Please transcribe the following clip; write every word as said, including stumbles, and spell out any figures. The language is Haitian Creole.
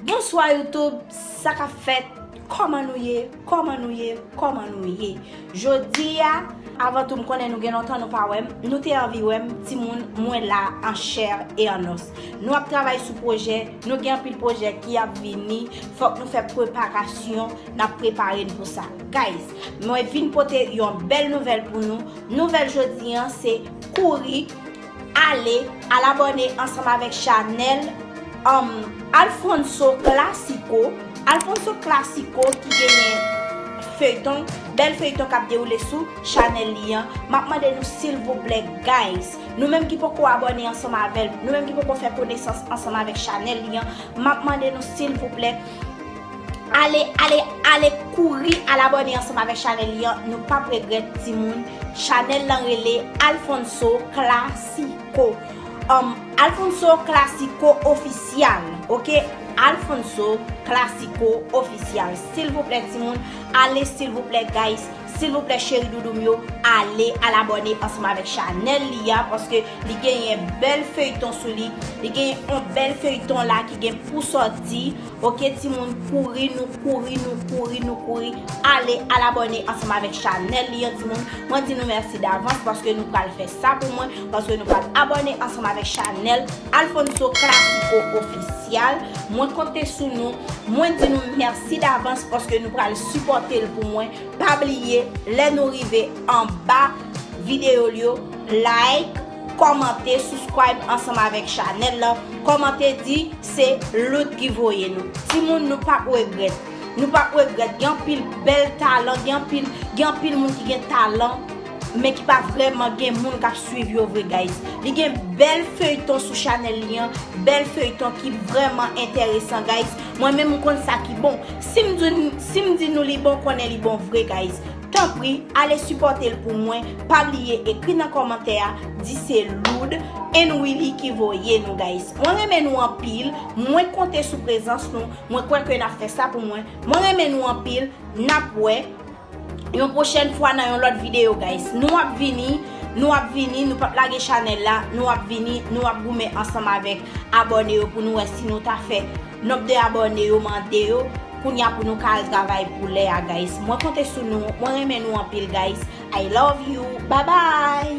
Bonswa YouTube, sa k ap fèt? Kòman nou ye? Kòman nou ye? Kòman nou ye? Jodi a, avan tou m konnen nou gen lontan nou pa wè m, nou te anvi wè m, timoun, mwen la an chè e an os. Nou ap travay sou pwojè, nou gen anpil pwojè ki ap vini, fòk nou fè preparasyon, n ap prepare n pou sa. Guys, mwen vin pote yon bèl nouvèl pou nou. Nouvèl jodi an se kouri ale al abòne ansanm avèk chanèl um, Alfonso Classico. Alfonso Classico ki genyen feyton, bèl feyton k ap dewoule sou chanèl li an. M ap mande nou silvouplè guys, nou menm ki poko abòne ansanm avè l, nou menm ki poko fè konesans ansanm avèk chanèl li an, m ap mande nou silvouplè ale, ale, ale kouri al abòne ansanm avèk chanèl li an. Nou p ap regrèt timoun. Chanèl lan rele Alfonso Classico. Um, Alfonso Classico Official, ok? Alfonso Classico Official. Silvouplè timoun, ale silvouplè guys, silvouplè cheri doudou m yo, ale al abòne ansanm avèk chanèl li a, paske li genyen bèl feyton sou li. Li genyen yon bèl feyton la ki gen pou sòti. Ok timoun, kouri nou, kouri nou, kouri nou, kouri. Ale al abòne ansanm avèk chanèl li an timoun. Mwen di nou mèsi davans paske nou pral fè sa pou mwen, paske nou pral abòne ansanm avèk chanèl Alfonso Classico Official. Mwen konte sou nou. Mwen di nou mèsi davans paske nou pral sipòte l pou mwen. Pa bliye, lè nou rive anba videyo l yo, like, kòmante, subscribe ansanm avèk chanèl lan. Kòmante di se Loud ki voye nou. Timoun, nou p ap regrèt. Nou p ap regrèt. Gen anpil bèl talan, gen anpil, gen anpil moun ki gen talan, men ki pa vrèman gen moun k ap swiv yo vre, guys. Li gen bèl feyton sou chanèl li an, bèl feyton ki vrèman enteresan, guys. Mwen menm, m konn sa ki bon. Si m di, si m di nou li bon, konnen li bon vre, guys. Tanpri, ale sipòte l pou mwen. Pa bliye ekri nan kòmantè a, di se Loud and Willy ki voye nou, guys. Mwen renmen nou anpil. Mwen konte sou prezans nou. Mwen kwè ke n ap fè sa pou mwen. Mwen renmen nou anpil. N ap wè yon pwochèn fwa nan yon lòt videyo, guys. Nou ap vini, nou ap vini, nou p ap lage chanèl la, nou ap vini, nou ap goumen ansanm avèk abòne yo pou nou wè si nou ta fè nonb de abòne yo mande yo, kounye a pou nou ka al travay pou lè a, guys. Mwen konte sou nou, mwen renmen nou anpil, guys. I love you, bye bye.